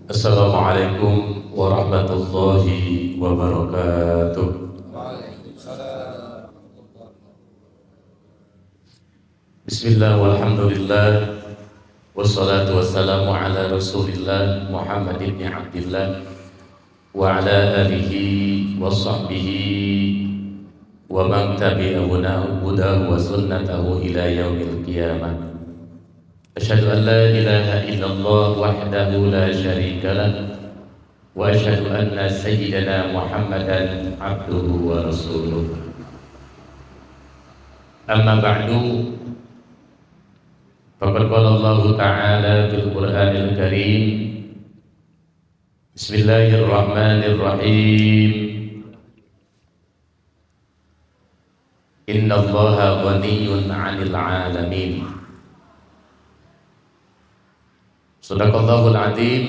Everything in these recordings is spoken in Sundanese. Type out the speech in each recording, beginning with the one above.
Assalamualaikum warahmatullahi wabarakatuh. Waalaikumsalam. Bismillah walhamdulillah wassalatu wassalamu ala rasulillah Muhammad ibn Abdillah wa ala alihi wa sahbihi wa man tabi'a hudahu wa sunnatahu ila yaumil qiyamah. Asyhadu an la ilaha illallah wahdahu la syarika lah wa asyhadu anna sayyidana Muhammadan abduhu wa rasuluh. Amma ba'du, faqad qala Allah ta'ala fil Qur'anil Karim. Bismillahirrahmanirrahim. Innallaha ghaniyyun 'anil 'alamin. Sadaqallahul azim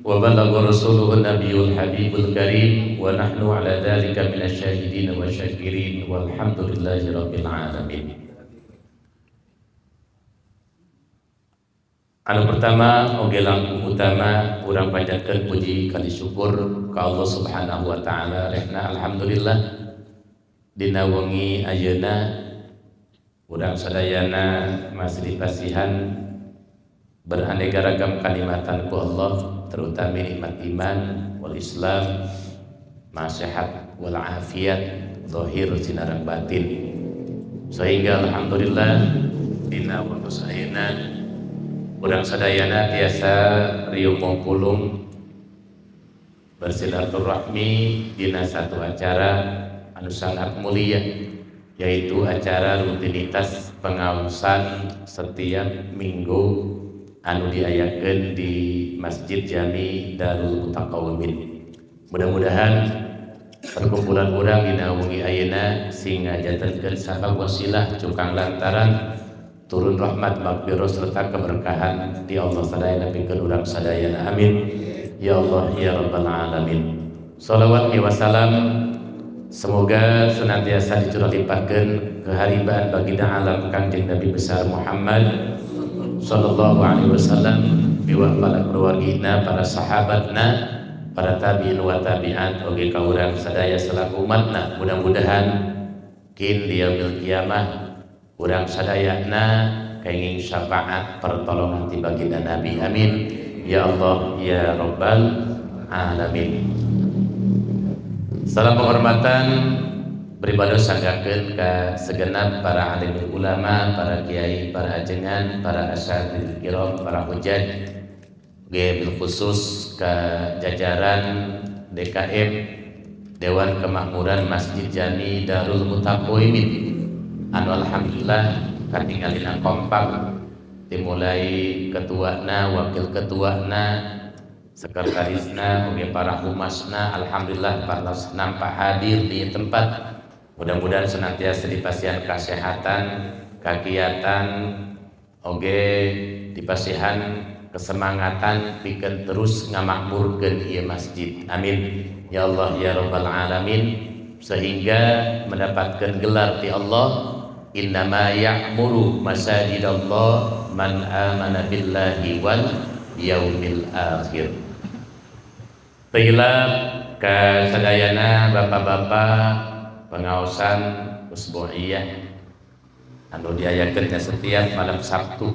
wa balagha rasuluhun nabiyul habibul karim wa nahnu ala dzalika minasyahidin wa syakirin walhamdulillahi rabbil alamin. Anu pertama oge langkung utama urang panjatkeun puji kali syukur ka Allah Subhanahu wa taala. Rehna alhamdulillah dina wengi ayeuna urang sadayana masih dipasihan beraneka ragam kalimatan ku Allah, terutama nikmat iman wal Islam, sehat wal afiat, zahir sinarang batin, sehingga alhamdulillah dina waktu ayeuna urang sadayana tiasa riung mongkulung bersilaturahmi dina satu acara anu sangat mulia, yaitu acara rutinitas pengaosan setiap minggu anu diayakeun di Masjid Jami Darul Mutaqawimin. Mudah-mudahan perkumpulan urang dina wengi ayeuna sing ngajantenkeun sabab wasilah cukang lantaran turun rahmat magfirah serta keberkahan di Allah sadayana pikeun urang sadayana. Amin ya Allah ya rabbal alamin. Salawat wa salam semoga senantiasa dicurah limpahkeun keharibaan baginda alam Kangjeng Nabi besar Muhammad sallallahu alaihi wasallam, biwa para keluargina, para sahabatna, para tabi'in wa tabi'at, oge ka urang sadaya selaku umatna. Mudah-mudahan kin di yaumil kiamah urang sadayana kenging syafaat pertolongan ti baginda Nabi. Amin ya Allah ya rabbal alamin. Salam penghormatan beribadah sanggakeun ka segenap para alim ulama, para kiai, para ajengan, para asatidz kiram, para hujat, bil khusus ka jajaran DKM Dewan Kemakmuran Masjid Jami Darul Mutaqawimin anu alhamdulillah katingalina kompak dimulai ketuana, wakil ketuana, sekretarisna, oge para humasna, alhamdulillah para nampak hadir di tempat. Mudah-mudahan senantiasa dipasihan kesehatan, kagiatan, oge dipasihan kesemangatan pikeun terus ngamakmurkeun ieu masjid. Amin ya Allah ya rabbal alamin, sehingga mendapatkan gelar ti Allah, innama ya'muru masajidallah man amana billahi wal yaumil akhir. Tilap ka sadayana bapak-bapak pengaosan usbu'iyah anu diayakeun setiap malam Sabtu,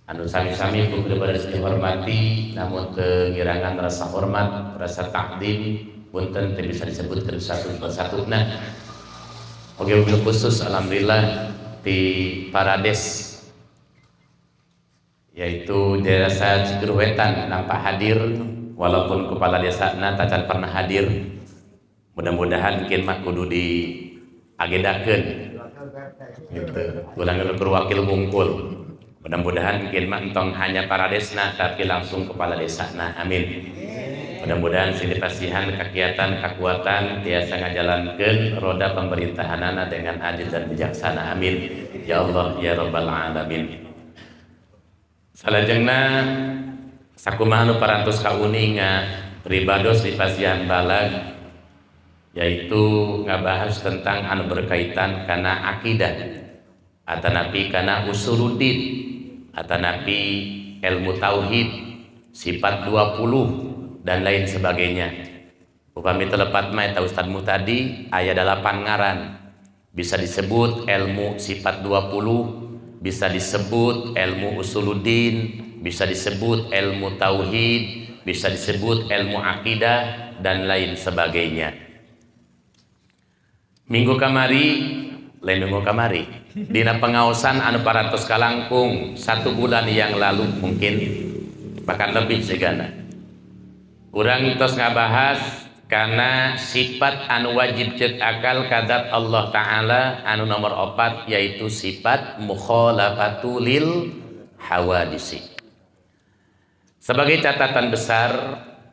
anu sami-sami ku pribadi dihormati namun teu ngirangan rasa hormat, rasa takdim, punten teu bisa disebutkeun satu persatu. Nah, oge mobil khusus alhamdulillah di Parades, yaitu desa Cikerwetan nampak hadir walaupun kepala desa na tacan pernah hadir. Mudah-mudahan mungkin mah kudu diagendakeun gitu, ulang wakil mungkul. Mudah-mudahan mungkin mah entong hanya paradesna tapi langsung kepala desa. Nah, amin. Mudah-mudahan sing dipasihan kegiatan kekuatan tiasa ngajalankeun roda pemerintahanana dengan adil dan bijaksana. Amin ya Allah ya rabbal alamin. Salajengna sakumaha nu parantos kauninga pribados dipasihan balag, yaitu ngabahas tentang anu berkaitan kana akidah atanapi kana usuluddin atanapi ilmu tauhid. sifat 20 dan lain sebagainya. Upami teu lepat mah eta Ustad Muhtadi aya 8 ngaran. Bisa disebut ilmu sifat 20, bisa disebut ilmu usuluddin, bisa disebut ilmu tauhid, bisa disebut ilmu akidah dan lain sebagainya. Minggu kamari, lain minggu kamari, dina pengaosan anu parantos kalangkung 1 bulan yang lalu mungkin bahkan lebih segana. Urang tos ngabahas karena sifat anu wajib cek akal kadat Allah Ta'ala anu nomor 4 yaitu sifat mukhalafatu lil hawadisi. Sebagai catatan besar,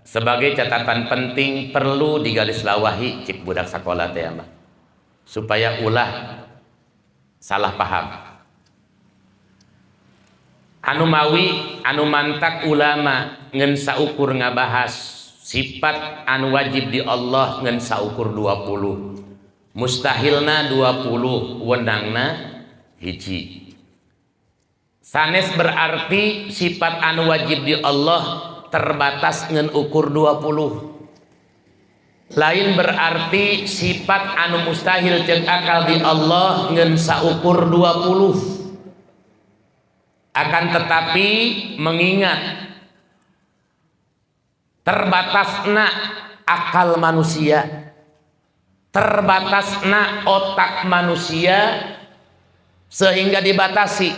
sebagai catatan penting perlu digarisbawahi cik budak sakola teh mah, supaya ulah salah paham. Anu mawi anu mantak ulama ngan saukur ngabahas sifat anu wajib di Allah ngan saukur 20, mustahilna 20, wenangna hiji. Sanes berarti sifat anu wajib di Allah terbatas ngan ukur 20. Lain berarti sifat anu mustahil cek akal di Allah ngan saukur 20. Akan tetapi mengingat terbatasna akal manusia, terbatasna otak manusia, sehingga dibatasi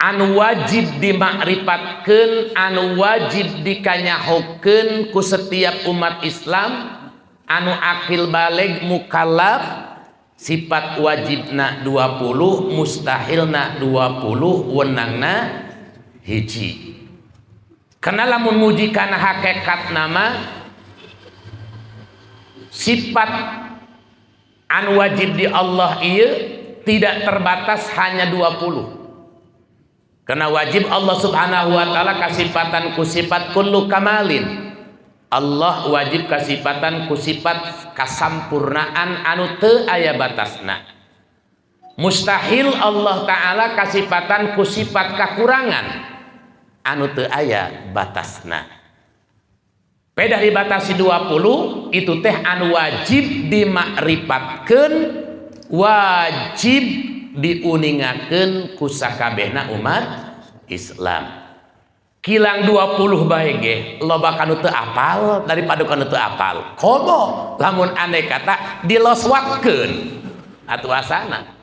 anu wajib dimakrifatkeun, anu wajib dikanyahokeun ku setiap umat Islam anu akil balig mukallaf, sifat wajibna 20, mustahilna 20, wenangna hiji. Karena lamun muji kana hakikat nama sifat anu wajib di Allah ieu tidak terbatas hanya 20. Karena wajib Allah Subhanahu wa taala kasifatan ku sifat kullu kamalin. Allah wajib kasifatan ku sifat kasampurnaan anu teu aya batasna. Mustahil Allah taala kasifatan ku sifat kakurangan anu teu aya batasna. Beda dibatasi 20 itu teh anu wajib dimakrifatkeun, wajib diuningakeun ku sakabehna umat Islam. Kilang 20 bae ge loba kanu teu apal daripada kanu teu apal. Komo lamun andai kata diloswatkeun atuh asana.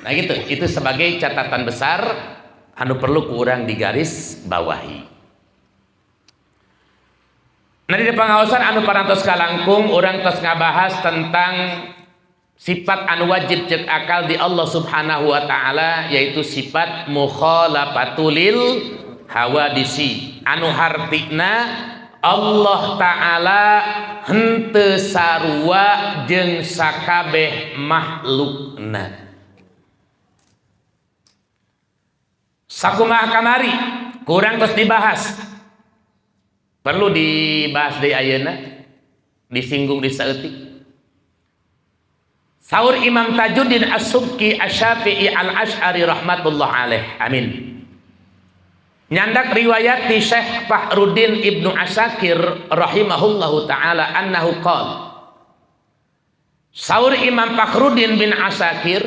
Nah gitu, itu sebagai catatan besar anu perlu ku urang digaris bawahi. Nah di pengaosan anu parantos kalangkung urang tos ngabahas tentang sifat anu wajib cek akal di Allah Subhanahu wa taala, yaitu sifat mukhalafatul lil hawadisi, anu hartina Allah taala henteu sarua jeung sakabeh makhlukna. Sakumaha kamari kurang terus dibahas, perlu dibahas di ayeuna, disinggung di saeutik. Saur Imam Tajuddin As-Subki Asy-Syafi'i Al-Asy'ari rahmatullah alaih, amin. Nyandak riwayat di Syekh Fakhruddin Ibnu Asakir rahimahullahu taala annahu qala. Saur Imam Fakhruddin bin Asakir,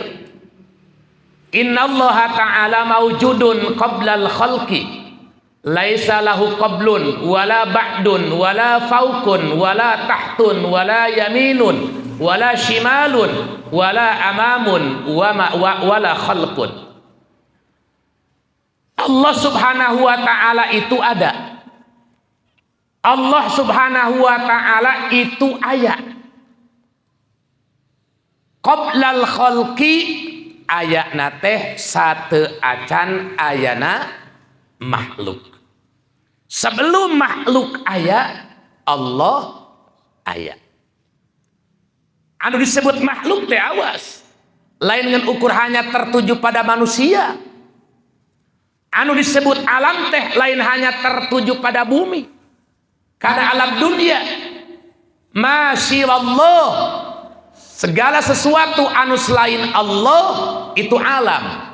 innallaha ta'ala maujudun qablal khalqi laisa lahu qablun wala ba'dun wala fawqun wala tahtun wala yaminun wala shimalun wala amamun wala khalqun. Allah Subhanahu wa ta'ala itu ada. Allah Subhanahu wa ta'ala itu aya. Qoblal khalqi ayana teh sate acan ayana makhluk. Sebelum makhluk aya, Allah aya. Anu disebut makhluk teh awas. Lain dengan ukur hanya tertuju pada manusia. Anu disebut alam teh lain hanya tertuju pada bumi. Karena alam dunia masyiallah, segala sesuatu anu selain Allah itu alam.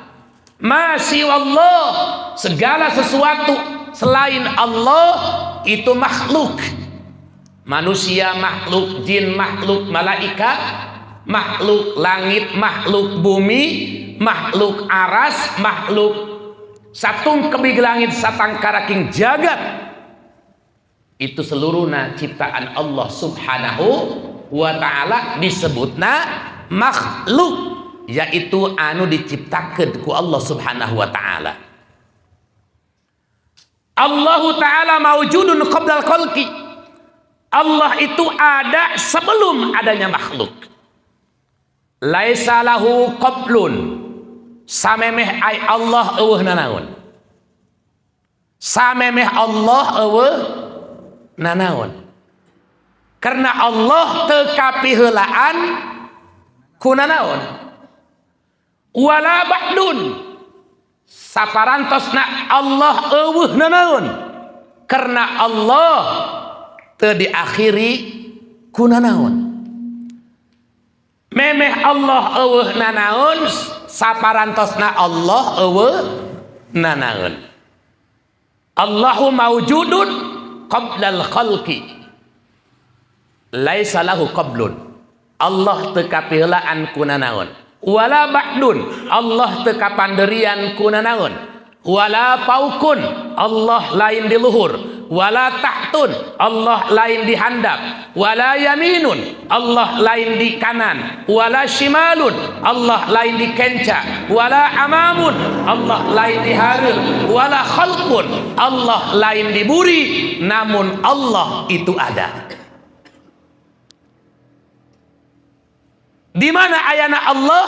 Masyiallah, segala sesuatu Selain Allah itu makhluk. Manusia makhluk, jin makhluk, malaikat makhluk, langit makhluk, bumi makhluk, aras makhluk, satungkebig langit satangkaraking jagat itu seluruhna ciptaan Allah Subhanahu wa ta'ala disebutna makhluk, yaitu anu diciptakeun ku Allah Subhanahu wa ta'ala. Allahu ta'ala maujudun qoblal khalqi. Allah itu ada sebelum adanya makhluk. Laisa lahu qablun. Samemeh ai Allah eueuh nanaon. Samemeh Allah eueuh nanaon. Karena Allah teu kapiheulaan ku nanaon. Wala ba'dun. Saparantosna Allah eueuh nanaon. Karena Allah teu diakhiri ku nanaon. Memeh Allah eueuh nanaon, saparantosna Allah eueuh nanaon. Allahu maujudun qoblal khalqi. Laisa lahu qablun. Allah teu kapiheulaan ku nanaon. Wala ba'dun. Allah teu kapanderian ku nanaon. Wala faukun. Allah lain di luhur. Wala tahtun, Allah lain di handap. Wala yaminun, Allah lain di kanan. Wala shimalun, Allah lain di kenca. Wala amamun, Allah lain di hareup. Wala khalqun, Allah lain di buri. Namun Allah itu ada. Di mana ayana Allah?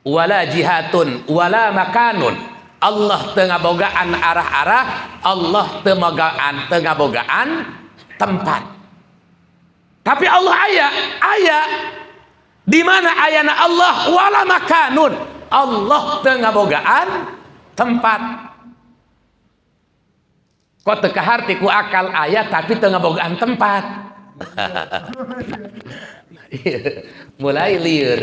Wala jihatun, wala makanun. Allah teu ngabogaan arah-arah, Allah teu ngabogaan tempat. Tapi Allah aya, aya. Di mana ayana Allah? Wala makanun. Allah teu ngabogaan tempat. Kok teu kaharti ku akal aya tapi teu ngabogaan tempat. Mulai lieur.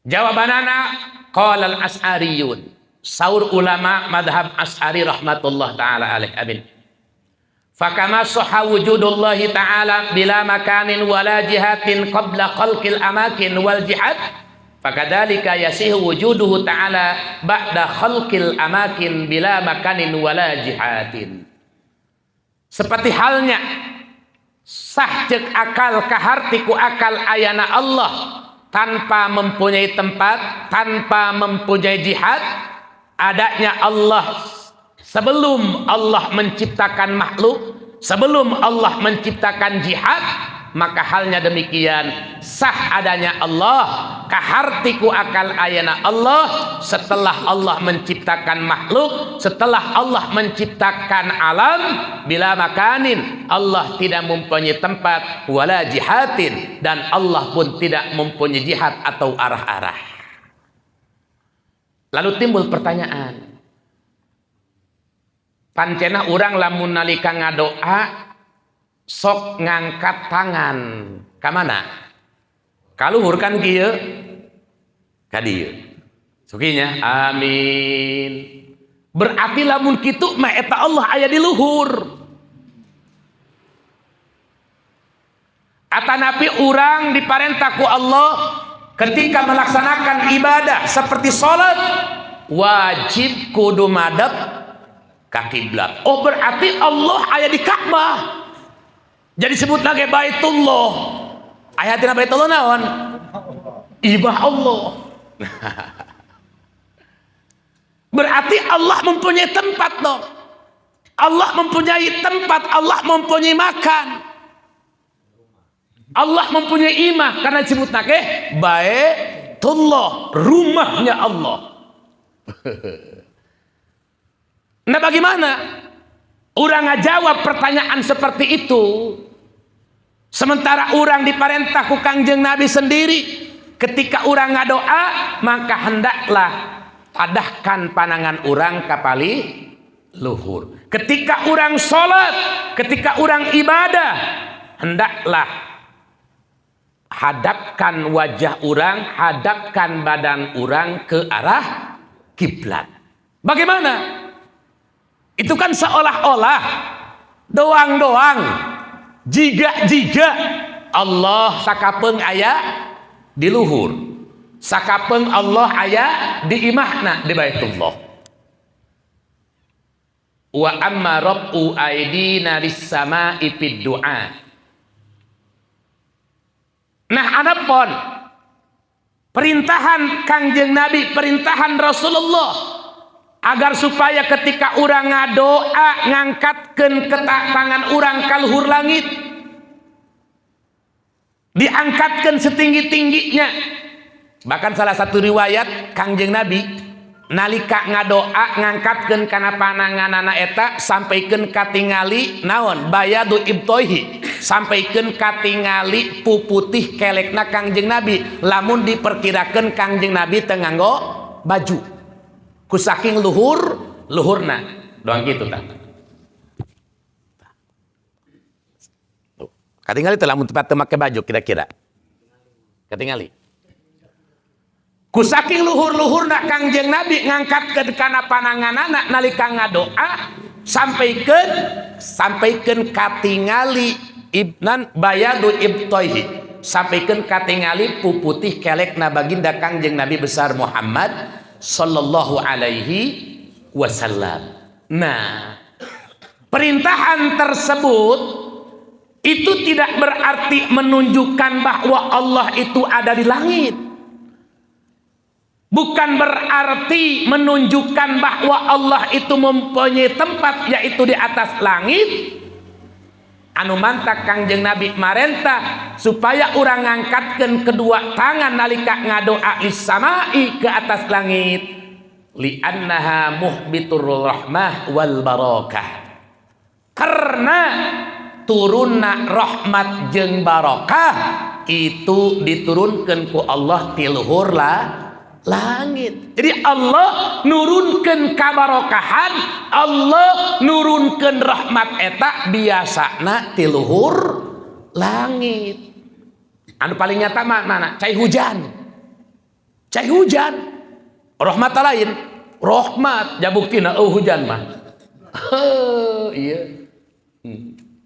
Jawabanana qala al-as'ariyun. Saur ulama madhab As'ari rahmatullah ta'ala alaih. Amin. Fakama sahha wujudullahi ta'ala bila makanin wala jihatin qabla khalqil amakin wal jihad, fakadzalika yasihu wujuduhu ta'ala ba'da khalqil amakin bila makanin wala jihatin. Seperti halnya sah cek akal kaharti ku akal ayana Allah tanpa mempunyai tempat, tanpa mempunyai jihad, adanya Allah sebelum Allah menciptakan makhluk, sebelum Allah menciptakan jihad, maka halnya demikian sah adanya Allah kahartiku akal ayana Allah setelah Allah menciptakan makhluk, setelah Allah menciptakan alam, bila makanin Allah tidak mempunyai tempat, wala jihatin, dan Allah pun tidak mempunyai jihad atau arah-arah. Lalu timbul pertanyaan, pancena urang lamun nalika ngadoa sok ngangkat tangan ka mana? Kaluhur kan kieu? Ka dieu. Sukinya amin. Berarti lamun kitu mah eta Allah aya di luhur. Atanapi urang diparentah ku Allah ketika melaksanakan ibadah seperti salat wajib kudu madep ka kiblat. Oh berarti Allah aya di Ka'bah. Jadi sebut lagi Baitullah. Ayatina Baitullah naon? Ibah Allah. Berarti Allah mempunyai tempat dong. Allah mempunyai tempat, Allah mempunyai makan. Allah mempunyai imah karena disebut lagi Baitullah, rumahnya Allah. Nah bagaimana? Orang ngajawab pertanyaan seperti itu. Sementara orang diparentah ku Kangjeng Nabi sendiri, ketika orang ngadoa maka hendaklah tadahkan panangan orang kapali Luhur. Ketika orang sholat, ketika orang ibadah, hendaklah hadapkan wajah orang, hadapkan badan orang ke arah kiblat. Bagaimana? Itu kan seolah-olah doang-doang, jiga-jiga Allah sakapeung aya di luhur, sakapeung Allah aya di imahna di Baitullah. Wa amma rab'u aidina lis-sama'i fid du'a. Nah, anapun perintahan Kangjeng Nabi, perintahan Rasulullah agar supaya ketika urang ngadoa ngangkatkeun ke tangan urang ka luhur langit, diangkatkeun setinggi-tingginya. Bahkan salah satu riwayat Kangjeng Nabi nalika ngadoa ngangkatkeun kana pananganana eta sampaikan katingali naon bayadu ibtoihi, sampaikan katingali puputih kelekna Kangjeng Nabi, lamun diperkirakan Kangjeng Nabi teu nganggo baju ku saking luhur luhurna doang gitu tah. Tuh, katingali teh lamun tepat teu make baju kira-kira katingali. Ku saking luhur-luhurna Kangjeng Nabi ngangkatkeun kana pananganana nalika ngadoa sampaikan katingali ibnan bayadu ibtoihi, sampaikan katingali puputih kelekna baginda Kangjeng Nabi besar Muhammad sallallahu alaihi wasallam. Nah, perintahan tersebut itu tidak berarti menunjukkan bahwa Allah itu ada di langit. Bukan berarti menunjukkan bahwa Allah itu mempunyai tempat yaitu di atas langit. Anu mantak Kangjeng Nabi marentah supaya urang ngangkatkeun kedua tangan nalika ngadoa lis-samai ke atas langit, li'annaha muhbitur rahmah wal barakah. Karena turunna rahmat jeung barakah itu diturunkan ku Allah ti luhur lah langit. Jadi Allah nurunkan kabarokahan, Allah nurunkan rahmat eta biasana ti luhur langit. Anu paling nyata mah mana? Cai hujan. Cai hujan. Rahmat lain. Rahmat jabuktina eueuh hujan mah. Heuh, iya.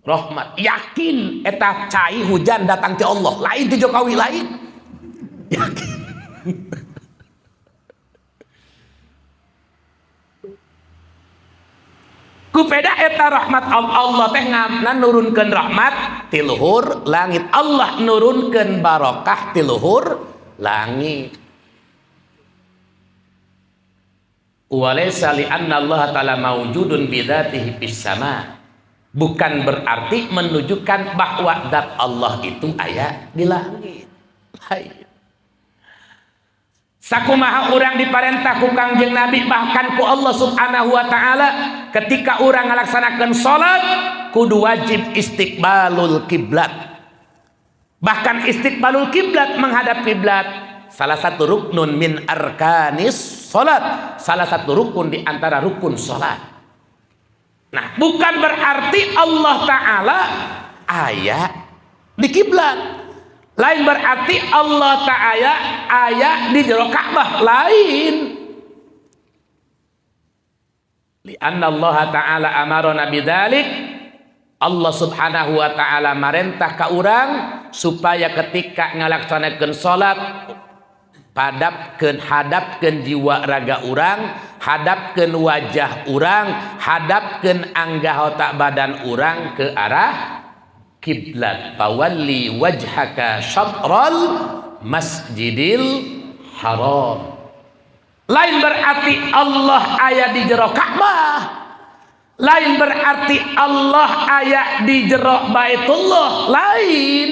Rahmat. Yakin eta cai hujan datang ti Allah, lain ti Jokowi lain. Yakin. Kupeda eta rahmat Allah teh ngamna nurunkeun rahmat ti luhur langit. Allah nurunkeun barokah ti luhur langit. Walaysa li anna Allah ta'ala maujudun bidzatihi fis sama. Bukan berarti menunjukkan bahwa zat Allah itu aya di langit. Lain. Sakumaha urang diparentah ku Kangjeng Nabi bahkan ku Allah Subhanahu wa taala ketika urang ngalaksanakeun salat kudu wajib istiqbalul kiblat. Bahkan istiqbalul kiblat menghadap kiblat salah satu ruknun min arkanis salat, salah satu rukun di antara rukun salat. Nah, bukan berarti Allah taala aya di kiblat. Lain berarti Allah ta'ala aya di jero Ka'bah, lain. Li'anna Allah ta'ala amarona bidzalik. Allah Subhanahu wa ta'ala marentah ka urang supaya ketika ngalaksanakeun salat padapkeun, hadapkeun jiwa raga urang, hadapkeun wajah urang, hadapkeun anggota badan urang ke arah kiblat. Fawalli wajhaka syatral masjidil haram. Lain berarti Allah aya di jero Ka'bah, lain berarti Allah aya di jero Baitullah, lain.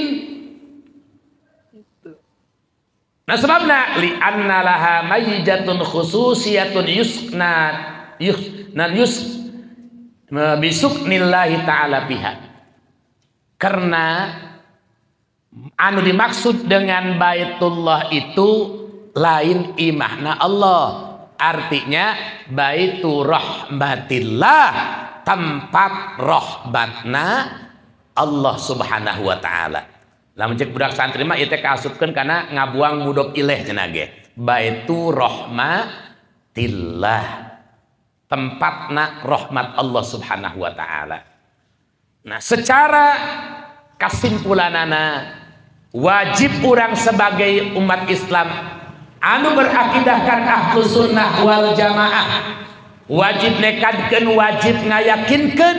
Nah sebabna li anna laha mayyatun khususiyatun yusna yusna yus bisuknillahi ta'ala biha. Karena anu dimaksud dengan Baitullah itu lain imahna Allah. Artinya baitu rahmatillah, tempat rahmatna Allah Subhanahu wa taala. Lamun cek budak santri mah ieu teh kaasupkeun kana ngabuang mudhof ilaih cenah ge. Baitu rahmatillah, tempatna rahmat Allah Subhanahu wa taala. Nah, secara kesimpulanana wajib orang sebagai umat Islam anu berakidahkan ahlu sunnah wal jamaah wajib nekadkeun, wajib ngayakinkeun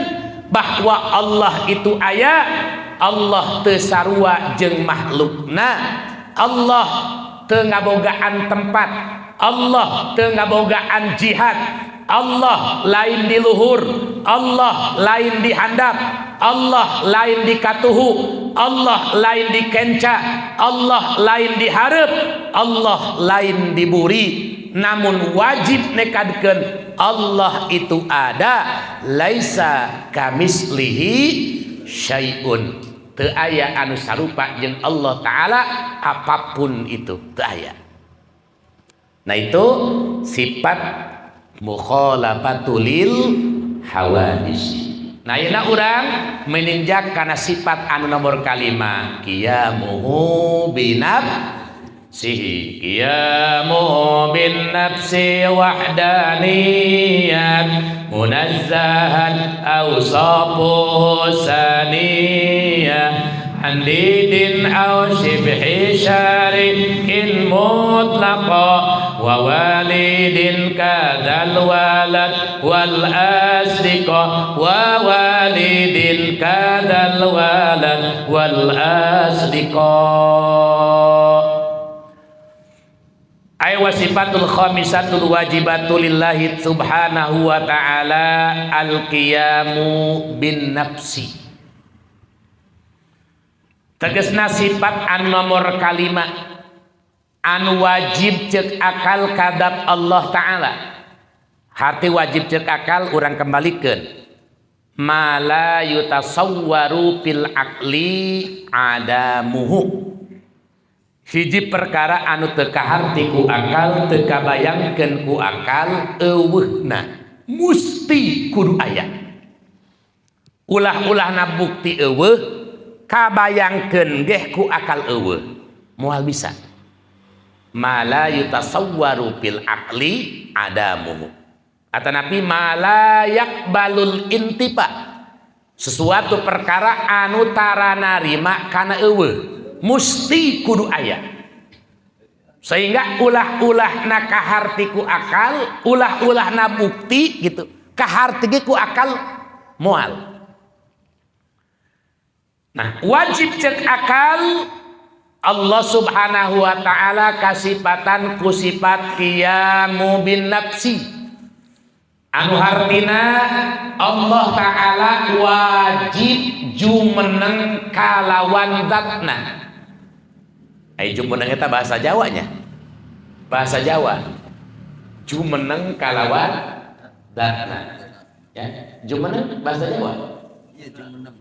bahwa Allah itu aya, Allah teu sarua jeung makhlukna, Allah teu ngabogaan tempat, Allah teu ngabogaan jihad, Allah lain di luhur, Allah lain di handap, Allah lain di katuhu, Allah lain di kenca, Allah lain di hareup, Allah lain di buri. Namun wajib nekadkeun Allah itu ada, laisa kamislihi syai'un, teu aya anu sarupa jeung Allah Ta'ala apapun itu, teu aya. Nah, itu sifat mukhalafatul hawadis. Nah, ayeuna urang meninjak kana sifat anu nomor kalima, qiyamuhu binafsihi. Qiyamuhu bin nafsi wahdaniyat munazzahan awsafuhu saniyah an didin aw shibhi syarikin mutlaqa wa walidin kadzal walad wal asdiqa wa walidin kadzal walad wal asdiqa. Ay wa sifatul khamisatul wajibatu lillahi subhanahu wa ta'ala al-qiyamu bin nafsi. Tegesna sifat anu nomor kalima anu wajib cek akal kadap Allah Ta'ala. Hati wajib cek akal urang kembalikan ma la yutasawwaru fil aqli adamuhu. Hiji perkara anu teu kaharti ku akal, teu kabayangkeun ku akal euweuhna, musti kudu aya. Ulah-ulahna bukti euweuh, kabayangkeun geh ku akal euweuh, moal bisa. Ma la yutasawwaru fil aqli adamuhu. Atanapi ma la yaqbalul intifa, sesuatu perkara anu tara narima kana euweuh, musti kudu aya. Sehingga ulah-ulah na kaharti ku akal, ulah-ulah na bukti gitu, kaharti ge ku akal moal. Nah, wajib cek akal Allah Subhanahu wa taala kasipatan ku sifat qiyamu bin nafsi, anu hartina Allah Ta'ala wajib jumeneng kalawan zatna. Ai jumeneng eta bahasa Jawanya, bahasa Jawa jumeneng kalawan zatna, ya, jumeneng bahasa Jawa. Iya, jumeneng.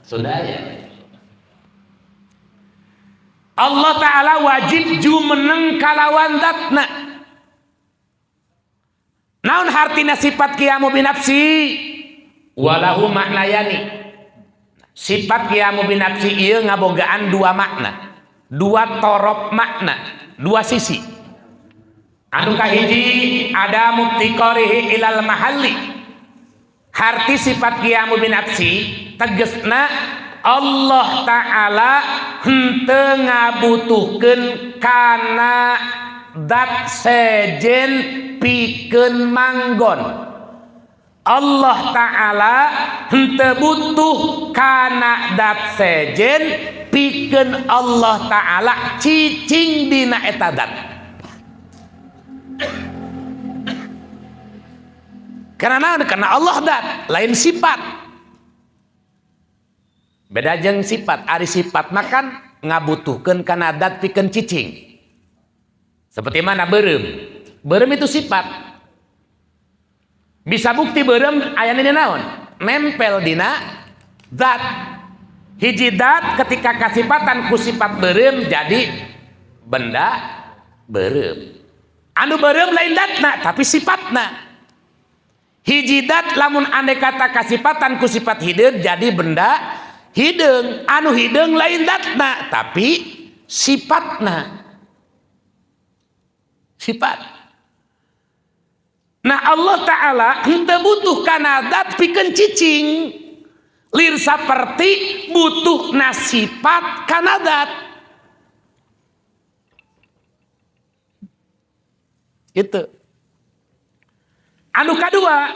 Sunda ya. Allah Ta'ala wajib jumeneng kalawan zatna. Naon hartina sifat qiyamu binafsi? Walahu maknayani. Sifat qiyamu binafsi ieu ngabogaan dua makna, dua torop makna, dua sisi. Anu kahiji ada muftiqarihi ilal mahalli. Harti sifat qiyamu binafsi tegesna Allah Ta'ala henteu ngabutuhkeun kana dat sejen pikeun manggon. Allah Ta'ala henteu butuh kana dat sejen pikeun Allah Ta'ala cicing dina eta dat. Karena naon? Karena Allah dat, lain sifat. Beda jeung sifat. Ari sifat makan ngabutuhkeun kana dat pikeun cicing. Seperti mana beureum? Beureum itu sifat. Bisa bukti beureum aya dina naon? Nempel dina zat. Hiji dat ketika kasipatan ku sifat beureum jadi benda beureum. Anu beureum lain datna tapi sifatna. Hiji dat lamun andai kata kasipatan ku sifat hideung jadi benda hideung. Anu hideung lain datna tapi sifatna. Sifat. Nah Allah Ta'ala henteu butuh kana dat pikeun cicing. Lir saperti butuh nasifat kana dat. Itu. Anu kadua,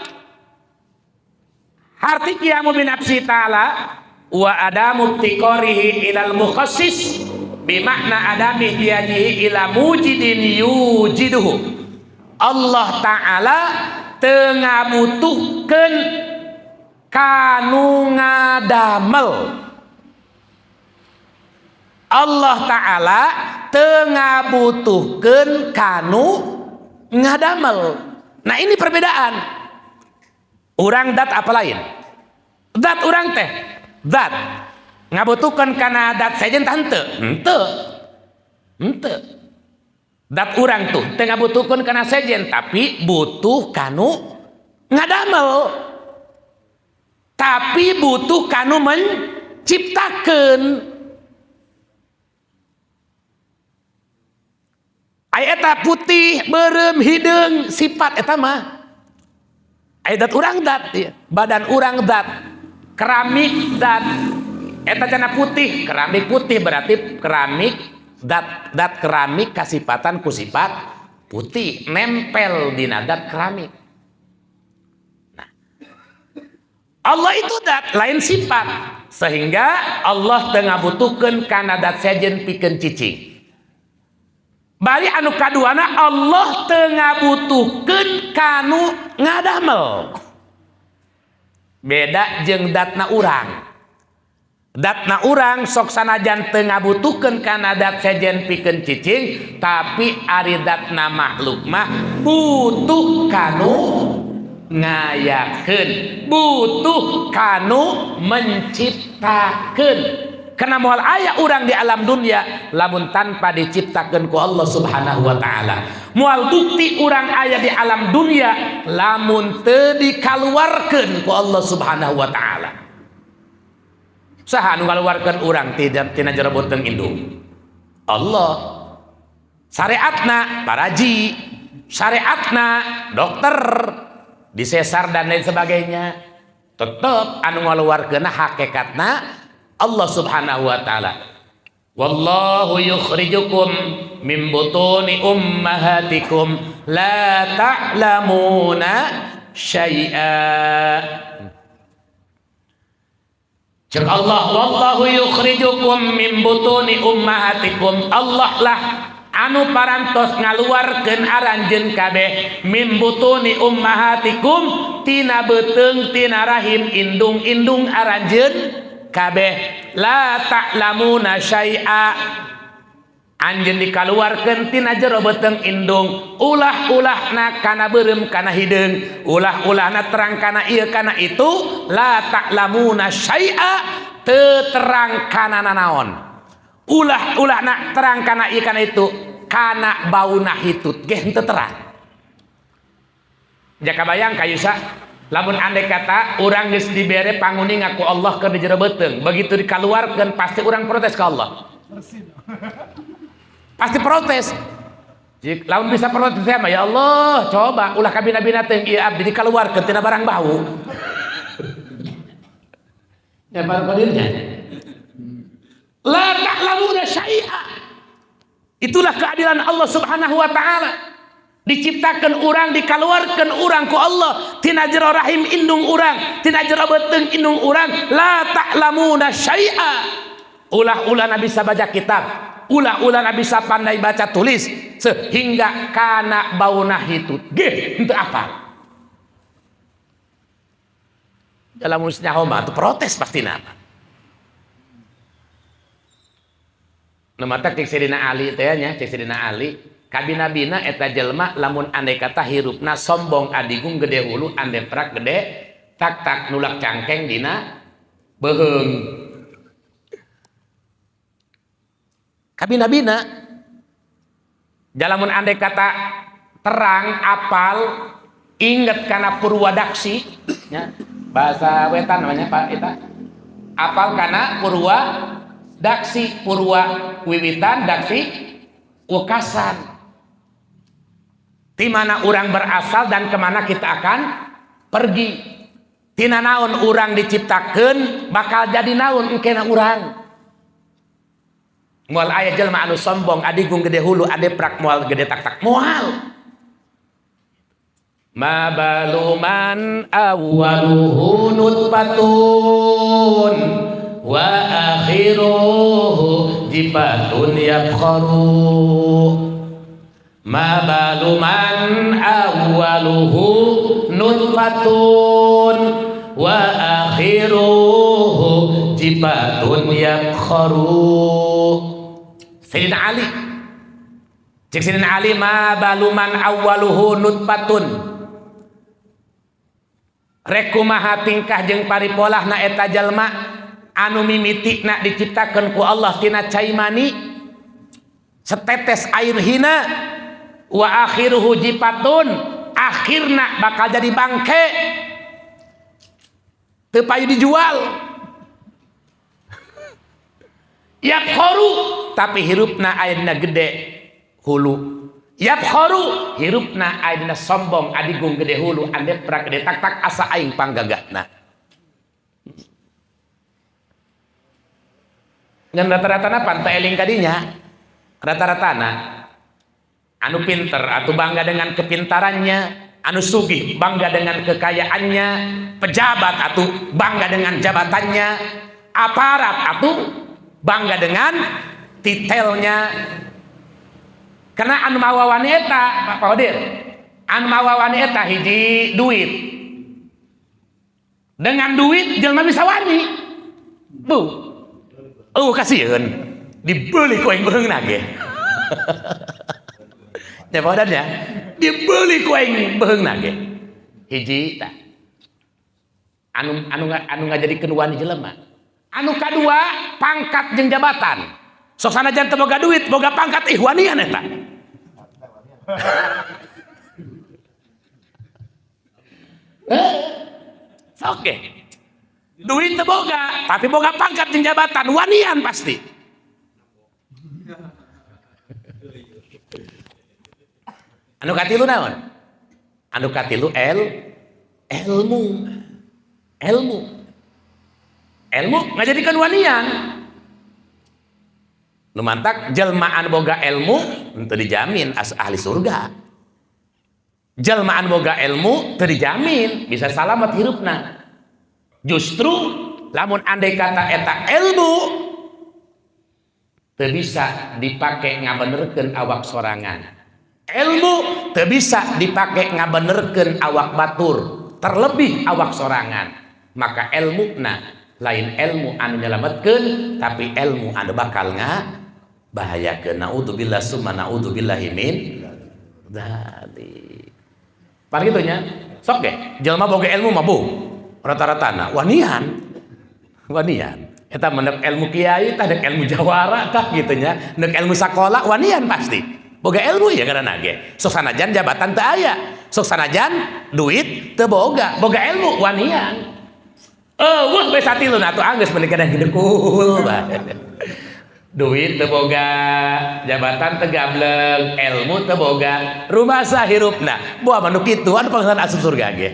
harti qiyamu bi nafsi ta'ala wa adamu ibtiqarihi ilal mukhassis bimakna adami ihtiyajihi ila mujidin yujiduhu. Allah Ta'ala teu ngabutuhkeun kanu ngadamel. Allah Ta'ala teu ngabutuhkeun kanu ngadamel. Nah ini perbedaan. Urang dat apa lain? Dat urang teh dat ngabutuhkeun kana dat sejen tah henteu? Henteu. Henteu. Dat urang tuh teu ngabutuhkeun kana sejen tapi butuh kanu ngadamel. Tapi butuh kanu menciptakeun. Aya eta putih, beureum, hideung, sifat eta mah. Aya dat urang dat, ieu. Badan urang dat, keramik dat. Eta cenah putih, keramik putih berarti keramik dat, dat keramik kasipatan ku sifat putih, nempel dina dat keramik. Nah, Allah itu dat lain sifat, sehingga Allah teu ngabutuhkeun kana dat sejen pikeun cicing. Bari anu kaduana Allah teu ngabutuhkeun kanu ngadamel. Beda jeung datna urang. Datna urang sok sanajan teu ngabutuhkeun kana dat sejen pikeun cicing, tapi ari datna makhluk mah butuh kanu ngayakeun, butuh kanu menciptakeun. Karena moal aya urang di alam dunia lamun tanpa diciptakeun ku Allah Subhanahu wa taala. Moal bukti urang aya di alam dunia lamun teu dikaluarkeun ku Allah Subhanahu wa taala. Saha anu ngaluarkeun urang tina jero beuteung indung? Allah. Syariatna paraji, syariatna dokter, disesar dan lain sebagainya. Tetep anu ngaluarkeunna hakikatna Allah Subhanahu wa taala. Wallahu yukhrijukum min butuni ummahatikum la ta'lamuna syai'a. Cek Allah, wallahu yukhrijukum min butuni ummahatikum. Allah lah anu parantos ngaluarkeun aranjeun kabeh min butuni ummahatikum tina beuteung tina rahim indung-indung aranjeun kabeh la ta'lamuna syai'a. Anjeun dikaluarkeun tina jero beuteung indung, ulah-ulahna kana beureum kana hideung, ulah-ulahna terang kana ieu kana itu, la ta'lamuna syai'a, teu terang kana nanaon. Ulah-ulahna terang kana ieu kana itu, kana bauna hitut ge henteu terang. Jaka bayang ka Yusa, lamun andai kata urang geus dibere panguninga ku Allah keur di jero beuteung, begitu dikaluarkeun pasti urang protes ka Allah. Pasti protes. Jik, lamun bisa protes mah ya Allah, coba ulah kabina-bina teuing ieu abdi dikaluarkeun tina barang bau. Ya barang qadirnya. La ta'lamuna syai'a. Itulah keadilan Allah Subhanahu wa taala. Diciptakan urang, dikaluarkan urang ku Allah tina jero rahim indung urang, tina jero beuteung indung urang, la ta'lamuna syai'a. Ulah-ulah nabi bisa baca kitab, ulah-ulah nabi bisa pandai baca tulis, sehingga kana bauna hitut ge henteu apal. Dalam musnya homa itu protes pasti nama. Nu mata cek Sayyidina Ali teh nya, cek Sayyidina Ali kabina-bina eta jelema lamun andai kata hirupna sombong adigung gede hulu ande prak gede tak tak nulak cangkeng dina beuheung. Kabina-bina jalamun andai kata Terang apal inget kana purwadaksi nya, bahasa wetan namanya Pak eta. Apal kana purwadaksi, purwa wiwitan daksi wekasan. Di mana orang berasal dan kemana kita akan pergi. Tina naon urang diciptakeun bakal jadi naon engkena urang. Moal aya jelema anu sombong adigung gede hulu adeprak moal gede tak-tak moal. Ma baluman awwaluhu nutfatun wa akhiruhu jifatun yabkharu. Ma baluman awwaluhu nutfatun wa akhiruhu jifatun yabkharu. Sayyidina Ali, cek Sayyidina Ali, ma baluman awwaluhu nutfatun. Rek kumaha tingkah jeung paripolahna eta jalma anu mimitina diciptakeun ku Allah tina cai mani setetes air hina, wa akhiruhu jifatun, akhirna bakal jadi bangke teu payu dijual. Yabkharu tapi hirupna aya dina gede hulu. Yabkharu hirupna aya dina sombong adigung gede hulu andeprak gede tak tak asa aing panggagahna. Ngan rata-ratana pan teu eling kadinya. Rata-ratana anu pinter atau bangga dengan kepintarannya, anu sugih bangga dengan kekayaannya, pejabat atau bangga dengan jabatannya, aparat atau bangga dengan titelnya. Karena anu mawawani eta Pak Kodir, anu mawawani eta hiji duit. Dengan duit jelema bisa wani. Bu. Oh kasieun dibeli ku aing beheungna ge. Ya Pak ya, dibeli ku aing beheungna ge. Hiji tah. Anu anu anu ngajadikeun wani jelema. Anu kadua pangkat jeung jabatan. Sok sanajan teu boga duit, boga pangkat ih wanian eta. Sok ge. Duit teu boga, tapi boga pangkat jeung jabatan, wanian pasti. Anu katilu naon? Anu katilu ilmu. Ilmu. Ilmu ngajadikeun wanian. Nu mantak jelmaan boga ilmu teu dijamin as ahli surga. Jelmaan boga ilmu teu dijamin bisa salamet hirupna. Justru lamun andai kata eta ilmu teu bisa dipake ngabenerkeun awak sorangan. Ilmu teu bisa dipake ngabenerkeun awak batur, terlebih awak sorangan. Maka ilmuna lain ilmu anu nyelametkeun, tapi ilmu anu bakal ngabahayakeun. Naudzubillah summa naudzubillahi min dzalik. Par kitu nya. Sok ge jelema boga ilmu mah bu rata-ratana wanian. Wanian. Eta mah ilmu kiai tah, dek ilmu jawara tah kitu nya, dek ilmu sakola wanian pasti. Boga ilmu ya karena ge. Sok sanajan jabatan teu aya, sok sanajan duit teu boga, boga ilmu wanian. Wah geus satilun atuh anggeus mending kadang gedekul bae. Duit teu boga, jabatan teu gableng, ilmu teu boga, rumasa hirupna. Buah mah nu kitu anu pangeunan asup surga ge.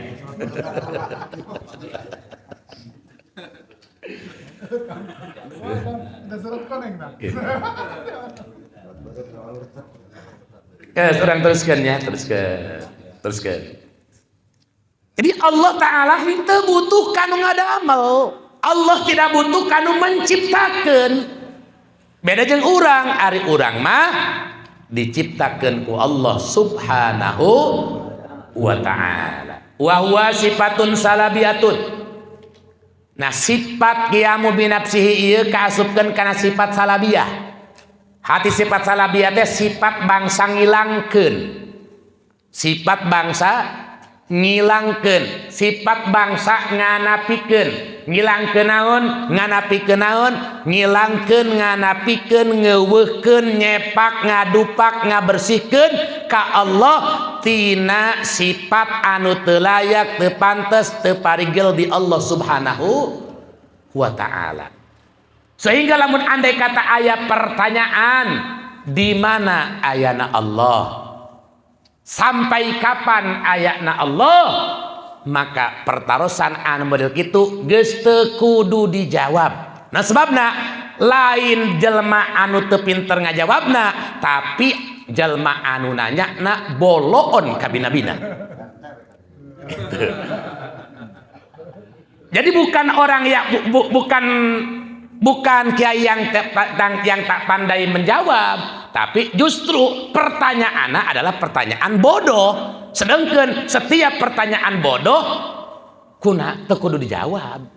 Orang teruskan ya, teruskan. Jadi Allah Ta'ala henteu butuh kanu ngadamel. Allah tidak butuh kanu menciptakeun. Beda jeung urang, ari urang mah diciptakeun ku Allah Subhanahu wa Ta'ala. Wa huwa sifatun salabiatun. Nah, sifat qiyamu binafsihi ieu kaasupkeun kana sifat salabiah. Hati sifat salabiah teh sifat bangsa ngilangkeun. Sifat bangsa ngilangkeun, sifat bangsa nganapikeun. Ngilangkeun naon? Nganapikeun naon? Ngilangkeun, nganapikeun, ngeuweuhkeun, nyepak, ngadupak, ngabersihkeun ka Allah tina sifat anu teu layak, teu pantes, teu parigel di Allah Subhanahu wa ta'ala. Sehingga lamun andai kata aya pertanyaan di mana ayana Allah, sampai kapan ayana Allah, maka pertarosan anu model kitu geus teu kudu dijawab. Nah sebabna lain jelema anu teu pinter ngajawabna, tapi jelema anu nanya na boloon kabina-bina. Gitu. Jadi bukan orang yang bukan kiai yang tak pandai menjawab, tapi justru pertanyaannya adalah pertanyaan bodoh. Sedangkan setiap pertanyaan bodoh kuna teu kudu dijawab.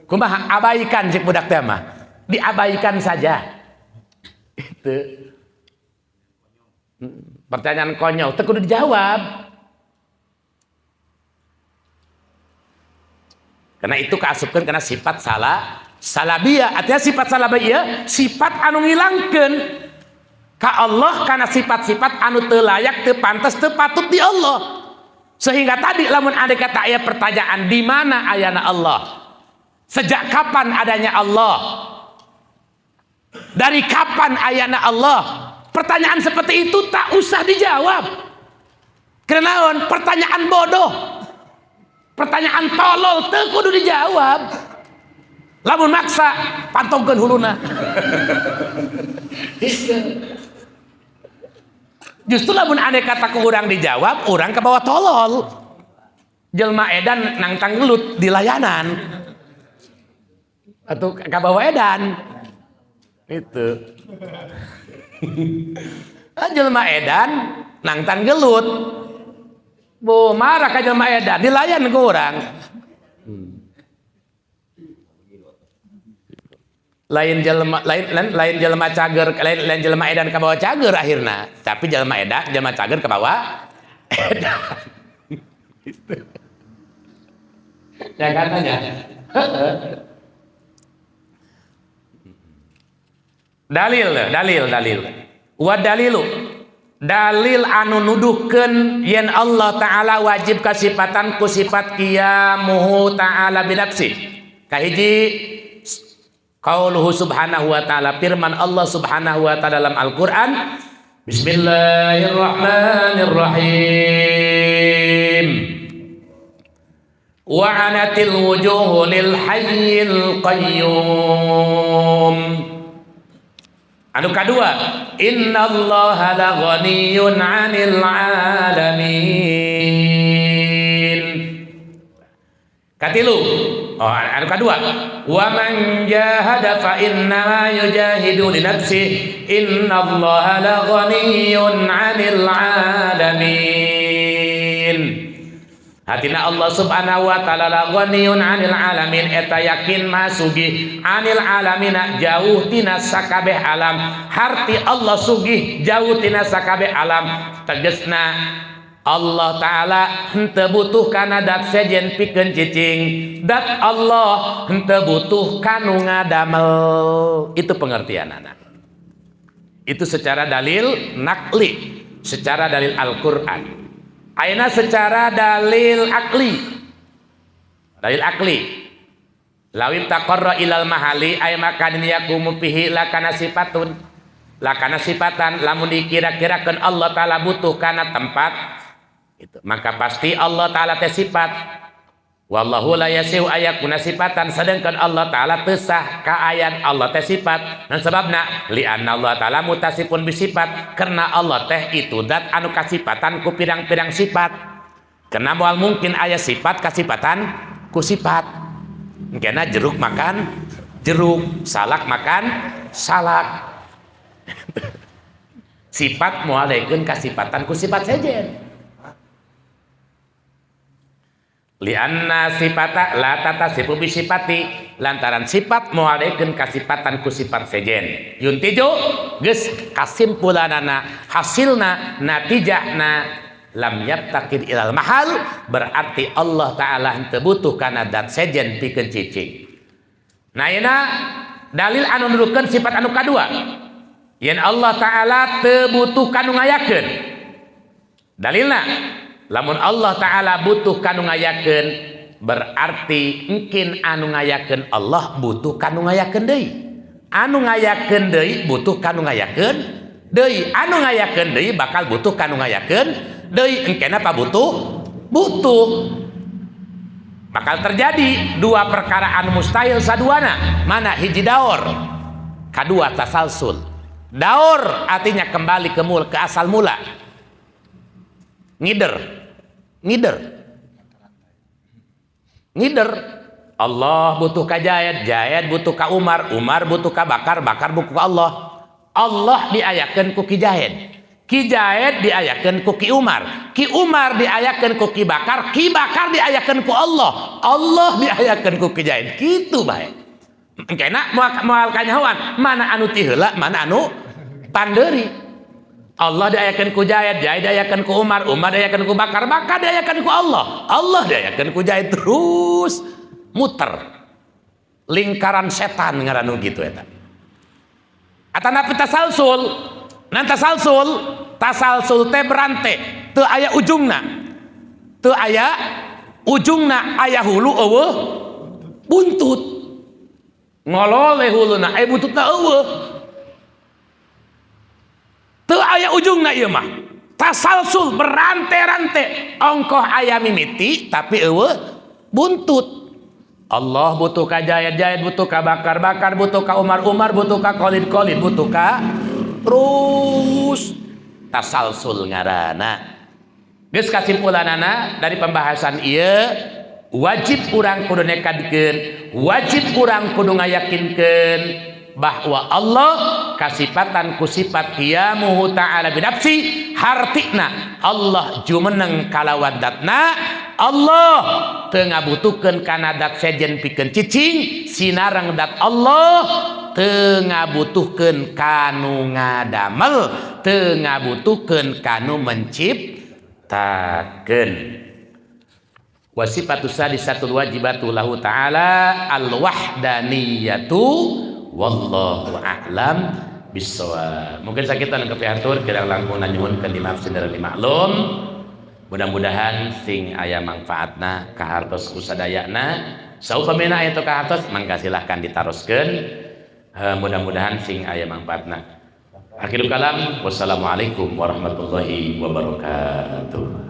Kumaha abaikan cek budak teh mah. Diabaikan saja. Itu. Pertanyaan konyol teu kudu dijawab. Karena itu kaasupkeun kana sifat salah salabia. Artinya sifat salabia sifat anu ngilangkeun ka Allah kana sifat-sifat anu teu layak, teu pantes, teu patut di Allah. Sehingga tadi lamun ada kata aya pertanyaan di mana ayana Allah? Sejak kapan adanya Allah? Dari kapan ayana Allah? Pertanyaan seperti itu tak usah dijawab. Kenaon? Pertanyaan bodoh. Pertanyaan tolol teu kudu dijawab. Lamun maksa pantongkeun huluna. Justru lamun andai kata ku urang dijawab, urang ke bawah tolol. Jelma edan nangtang gelut di layanan. Atau ke bawah edan. Itu. Jelma edan nangtang gelut. Bu marah ka jelma edan, dilayan ku urang. Lain jelema lain jelema cager, lain jelema edan ka bawah cager akhirna, tapi jelema edan jelema cager ka bawah edan. Gitu. Ya katanya. Dalil dalil dalil. Wa dalilu dalil anu nuduhkeun yen Allah Ta'ala wajib kasipatan ku sifat qiyamuhu ta'ala binafsi. Kahiji qauluhu subhanahu wa ta'ala, firman Allah subhanahu wa ta'ala dalam Al-Qur'an, bismillahirrahmanirrahim, wa anatil wujuhu lil hayyil qayyum. Anu kadua, innallaha laghaniyyun 'anil 'alamin. Katilu, oh anu kadua, wa man jahada fa innama yujahidu li nafsihi innallaha laghaniyyun 'anil 'alamin. Hatina Allah subhanahu wa ta'ala laghaniyyun 'anil 'alamin, eta yakin masugih 'anil alamina jauh tina sakabeh alam. Harti Allah sugih jauh tina sakabeh alam, tegesna Allah Ta'ala henteu butuh kana dat sejen pikeun cicing, dat Allah henteu butuh kanu ngadamel. Itu pengertianana. Itu secara dalil nakli, secara dalil Al-Qur'an. Ayeuna secara dalil akli. Dalil akli. Lawim taqarra ilal mahali ay makanin yaqumu fihi lakana sifatun. Lakana sifatan, lamun dikira-kirakeun Allah Ta'ala butuh kana tempat itu, maka pasti Allah Ta'ala teh sifat. Wallahu la yasihu ayakuna sifatan, sedangkan Allah Ta'ala teu sah kaayaan Allah teh sifat. Dan sebabna li'anna Allah Ta'ala mutasifun bisifat, karena Allah teh itu zat anu kasifatan ku pirang-pirang sifat. Karena moal mungkin aya sifat kasifatan ku sifat. Engkena jeruk makan jeruk, salak makan salak. Sifat moal daekeun kasifatan ku sifat sejen. Lianna sifata la tatasifu bisifati, lantaran sifat moal daekeun kasifatan ku sifat sejen. Yuntijo geus kasimpulanana, hasilna, natijahna lam yabtaqid ilal mahal, berarti Allah Ta'ala henteu butuh kana dat sejen pikeun cicing. Nah ayeuna dalil anu nuduhkeun sifat anu kadua, yen Allah Ta'ala teu butuh kanu ngayakeun. Dalilna, lamun Allah Ta'ala butuh kanu ngayakeun, berarti mungkin anu ngayakeun Allah butuh kanu ngayakeun deui, anu ngayakeun deui butuh kanu ngayakeun deui, anu ngayakeun deui bakal butuh kanu ngayakeun deui. Engkena apa butuh? Butuh. Bakal terjadi dua perkara anu mustahil saduana. Mana hiji daur, kadua tasalsul. Daur artinya kembali ke mul, ke asal mula. Ngider, ngider, ngider. Allah butuh ka Zaid, Zaid butuh ka Umar, Umar butuh ka Bakar, Bakar butuh ka Allah. Allah diayakeun ku Ki Zaid, Ki Zaid diayakeun ku Ki Umar, Ki Umar diayakeun ku Ki Bakar, Ki Bakar diayakeun ku Allah, Allah diayakeun ku Ki Zaid. Kitu bae. Engkena moal kanyahoan mana anu ti heula, mana anu pandeuri. Allah diayakeun ku Zaid, Zaid diayakeun ku Umar, Umar diayakeun ku Bakar, Bakar diayakeun ku Allah, Allah diayakeun ku Zaid, terus muter. Lingkaran setan ngaran gitu eta. Atanapi tasalsul, nan tasalsul, tasalsul teh berante, teu aya ujungna. Teu aya ujungna, aya hulu euweuh buntut. Ngolole huluna, aya buntutna euweuh. Teu aya ujungna ieu mah. Tasalsul berante-rante, ongkoh aya mimiti tapi euweuh buntut. Allah butuh ka Zaid, Zaid butuh ka Bakar, Bakar butuh ka Umar, Umar butuh ka Khalid, Khalid butuh ka, terus tasalsul ngaranna. Geus, kasimpulanana dari pembahasan ieu, wajib urang kudu nekadkeun, wajib urang kudu ngayakinkeun bahwa Allah kasipatan ku sifat qiyamuhu ta'ala binafsi, hartina Allah jumeneng kalawan datna. Allah teu ngabutuhkeun kana dat sejen pikeun cicing, sinareng dat Allah teu ngabutuhkeun kanu ngadamel, teu ngabutuhkeun kanu menciptakeun. Wasifatu sadisatul wajibatu lahu ta'ala al wahdaniyatu, wallahu a'lam bissawab. Mungkin sakitu anu kapihatur, kirang langkung nyuhunkeun dimaaf sinareng dimaklum. Mudah-mudahan sing aya manfaatna kahartos ku sadayana. Saupamina aya teu kahartos, mangga silahkan ditaroskeun. Mudah-mudahan sing aya manfaatna. Akhirul kalam, wassalamualaikum warahmatullahi wabarakatuh.